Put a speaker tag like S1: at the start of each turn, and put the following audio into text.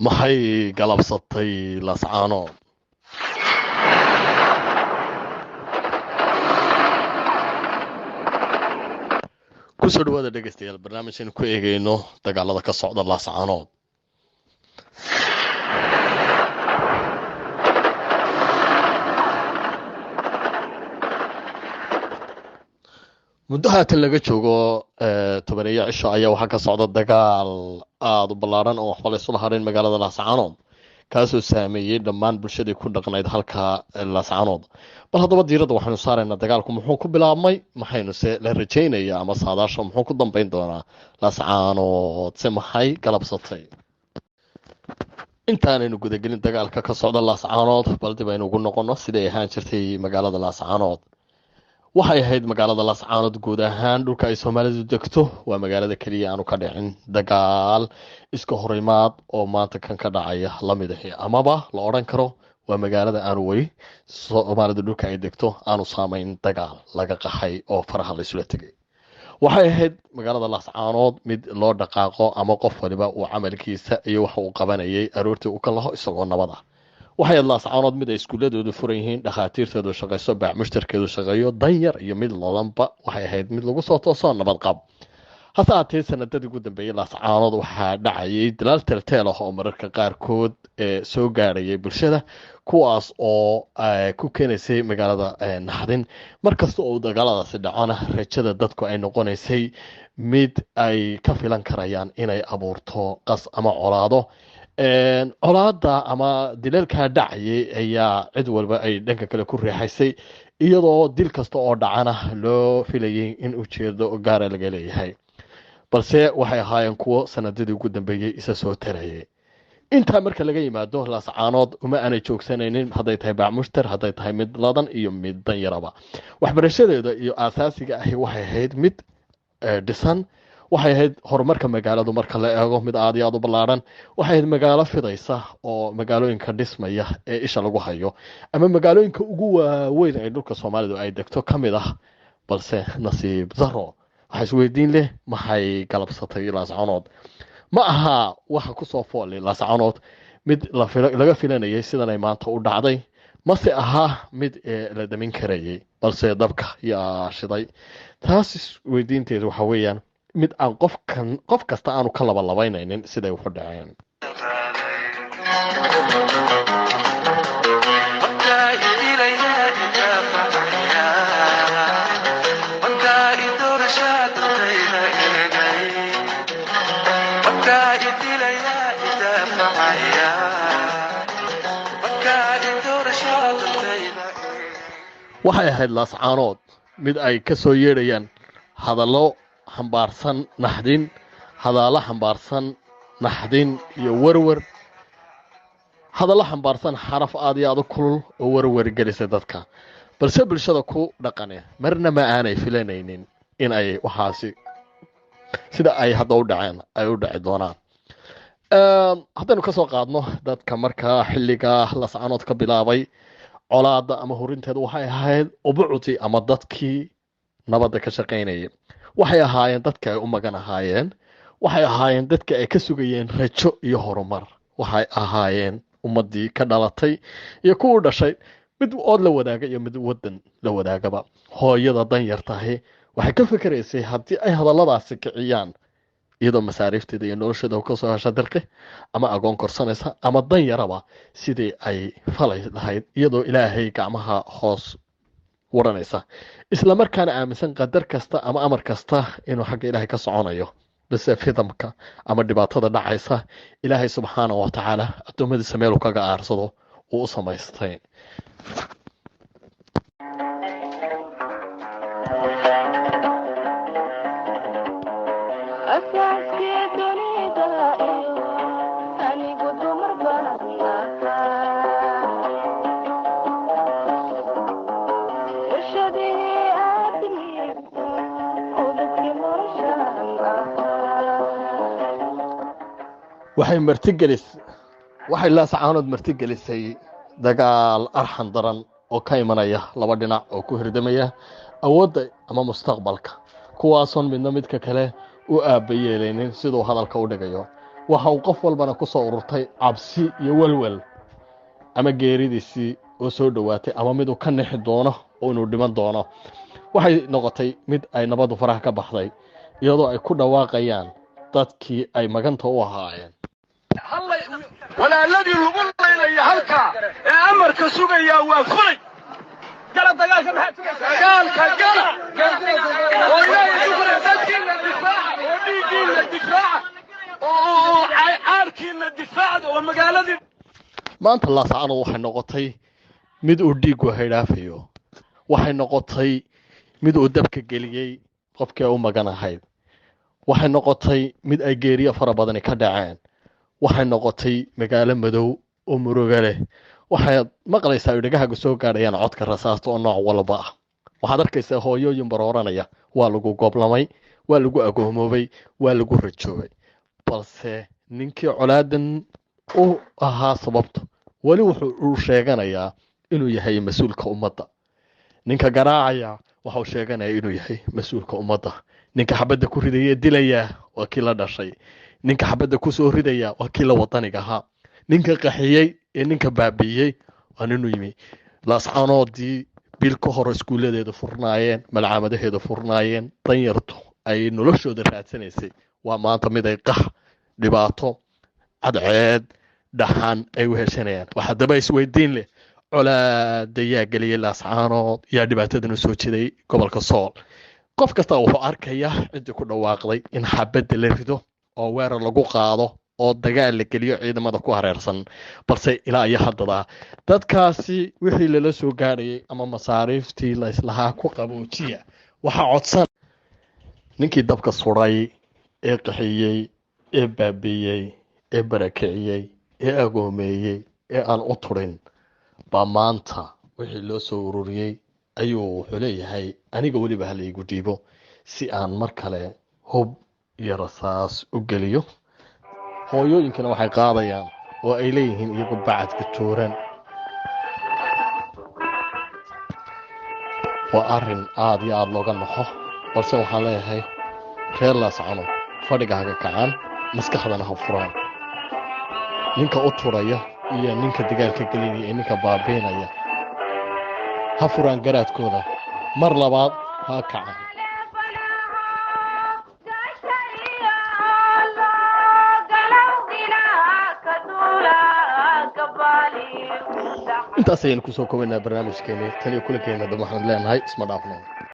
S1: Maxay galabsatay Laascaanood? Kusoo dhawaada dhegeystayaal barnaamijaynu ku eegeyno dagaalada ka socda Laascaanood. Muddo haatan laga joogo 10 cisho ayaa waxaa ka socda dagaal aada u ballaaran oo waxba laysula harin magaalada Laascaanood, kaasoo saameeyey dhammaan bulshadii ku dhaqnayd halka Laascaanood. Bal haddaba diiradda waxaynu saaraynaa dagaalku muxuu ku bilaabmay, maxaynu se la rajaynaya ama saadaasha muxuu ku dambeyn doonaa, Laascaanood se maxay galabsatay? Intaanaynu gudagelin dagaalka ka socda Laascaanood, bal dib aynu ugu noqono siday ahaan jirtay magaalada Laascaanood. Waxay ahayd magaalada Laascaanood guud ahaan dhulka ay Soomaalidu degto waa magaalada keliya aanu ka dhicin dagaal iska horimaad oo maanta kan ka dhacaya lamid ahi, amaba la odhan karo waa magaalada aanu weli Soomaalidu dhulka ay degto aanu saamayn dagaal laga qaxay oo faraha laysula tegay. Waxay ahayd magaalada Laascaanood mid loo dhaqaaqo ama qof waliba uu camalkiisa iyo waxa uu qabanayay aroortii u ka laho isagoo nabad ah. Waxay ahayd Laascaanood mid ay iskuuladoodu furan yihiin, dhakhaatiirteedu shaqayso, baac mushtarkeedu shaqeeyo, danyar iyo mid ladanba. Waxay ahayd mid lagu soo tooso nabad qab. Hase haatee sanadadii ugu dambeeyey Laascaanood waxaa dhacayay dalaal teelteel ah oo mararka qaarkood soo gaarayay bulshada, kuwaas oo ku keenaysay magaalada naxdin. Markasta oo dagaaladaasi dhacona rajada dadku ay noqonaysay mid ay ka filan karayaan inay abuurto qas ama colaado. Colaada ama dilalkaa dhacayay ayaa cid walba ay dhanka kale ku riixaysay, iyadoo dil kasta oo dhacana loo filayay in ujeedo gaara laga leeyahay, balse waxay ahaayeen kuwo sanadadii ugu dambeeyey isa soo tarayay. Intaa marka laga yimaado, Laascaanood uma aanay joogsanaynin, hadday tahay baacmushtar, hadday tahay mid ladan iyo mid danyaraba. Waxbarashadeeda iyo aasaasiga ahi waxay ahayd mid dhisan. Waxay ahayd horumarka magaaladu marka la eego mid aada iyo aada u ballaaran. Waxay ahayd magaalo fidaysa oo magaalooyinka dhismaya ee isha lagu hayo ama magaalooyinka ugu waaweyn ee dhulka Soomaalidu ay degto ka mid ah. Balse nasiib daro, waxaa isweydiin leh, maxay galabsatay Laascaanood? Ma aha waxa kusoo foolay Laascaanood mid laga filanayay sidanay maanta u dhacday, mase ahaa mid la damin karayay, balse dabka yaa shiday? Taas isweydiinteedu waxa weeyaan mid aan qofkan qof kasta aanu ka labalabaynaynin siday waxu dhaceen. Waxay ahayd Laascaanood mid ay ka soo yeedhayaan hadallo xambaarsan naxdin, hadallo xambaarsan naxdin iyo werwer, hadallo xambaarsan xaraf aada iyo aada u kulul oo werwer gelisay dadka. Balse bulshada ku dhaqane marna ma aanay filanaynin in ay waxaasi sida ay hadda u dhaceen ay u dhaci doonaan. Haddaynu ka soo qaadno dadka markaa xilliga Laascaanood ka bilaabay colaadda ama hurinteeda, waxay ahayd ubucdii ama dadkii nabadda ka shaqaynayay. Waxay ahaayeen dadka ay u magan ahaayeen, waxay ahaayeen dadka ay ka sugayeen rajo iyo horumar, waxay ahaayeen ummaddii ka dhalatay iyo kuwa u dhashay, mid ood la wadaaga iyo mid waddan la wadaagaba. Hooyada danyar tahay waxay ka fikeraysay haddii ay hadalladaasi kiciyaan, iyadoo masaariifteeda iyo nolosheeda kasoo hesha dirqi ama agoon korsanaysa ama danyaraba, sidii ay falay lahayd, iyadoo Ilaahay gacmaha hoos waranaysa, isla markaana aaminsan qadar kasta ama amar kasta inuu xagga Ilaahay ka soconayo. Base fidamka ama dhibaatada dhacaysa Ilaahay subxaana wa tacaala addoommadiisa meeluu kaga aarsado uu u samaystay. Waxay martigelis waxay Laascaanood martigelisay dagaal arxan daran oo ka imanaya laba dhinac oo ku hirdamaya awoodda ama mustaqbalka, kuwaasoon midna midka kale u aabba yeelaynin siduu hadalka u dhigayo. Waxa uu qof walbana ku soo ururtay cabsi iyo welwel, ama geeridiisii oo soo dhowaatay, ama mid uu ka nixi doono oo inuu dhiman doono. Waxay noqotay mid ay nabaddu faraha ka baxday, iyadoo ay ku dhawaaqayaan dadkii ay maganta u ahaayeen.
S2: Walaaladii lagu laynaya halkaa ee amarka sugayaa waa fulay. Dagaalka gala oo Ilaahay shukra, dadkiina difaaca oo dhiiggiina difaaca oo caarkiina difaacda oo magaaladii.
S1: Maanta Laascaanood waxay noqotay mid uu dhiiggu haydhaafayo, waxay noqotay mid uu dabka geliyey qofkii ay u magan ahayd, waxay noqotay mid ay geeriyo fara badani ka dhaceen, waxay noqotay magaalo madow oo murugo leh. Waxaad maqlaysaa ay dhegahaaga soo gaadhayaan codka rasaasta oo nooc walba ah. Waxaad arkaysaa hooyooyin barooranaya. Waa lagu goblamay, waa lagu agoomoobay, waa lagu rajoobay, balse ninkii colaadan u ahaa sababta weli wuxuu uu sheeganayaa inuu yahay mas-uulka ummadda. Ninka garaacaya waxau sheeganaya inuu yahay mas-uulka ummadda. Ninka xabadda ku ridaya dilaya waa kii la dhashay. Ninka xabadda kusoo ridaya waa kii la wadaniga ahaa. Ninka qaxiyey ee ninka baabi'iyey waa ninuu yimi. Laascaanoodii bil ka hor iskuulladeeda furnaayeen, malcaamadaheeda furnaayeen, danyartu ay noloshooda raadsanaysay, waa maanta mid ay qax, dhibaato, cadceed, dhaxan ay u heshanayaan. Waxaa daba isweydiin leh: colaada yaa geliyey Laascaanood? Yaa dhibaatadan u soo jiday gobolka Sool? Qof kasta wuxuu arkayaa ciddii ku dhawaaqday in xabadda la rido oo weerar lagu qaado oo dagaal la geliyo ciidamada ku hareersan, balse ilaa iyo haddada dadkaasi wixii lala soo gaadhayay ama masaariiftii la islahaa ku qaboojiya waxaa codsan ninkii dabka suray ee qaxiyey ee baabiiyey ee barakiciyey ee agoomeeyey ee aan u turin baa maanta wixii loo soo ururiyey ayuu wuxuu leeyahay: aniga weliba hala igu dhiibo si aan mar kale hub iyo rasaas u geliyo. Hooyooyinkana waxay qaadayaan oo ay leeyihiin iyagu bacadka tuuran. Waa arrin aada iyo aada looga naxo, balse waxaan leeyahay reer Laascano fadhiga haga kacaan, maskaxdana ha furaan. Ninka u turaya iyo ninka dagaalka gelinaya iyo ninka baabiinaya ha furaan garaadkooda, mar labaad ha kacaan. Intaas ayaynu kusoo kobaynaa barnaamijkeeni tan iyo kulankeena dam. Waxaan leenahay isma dhaafno.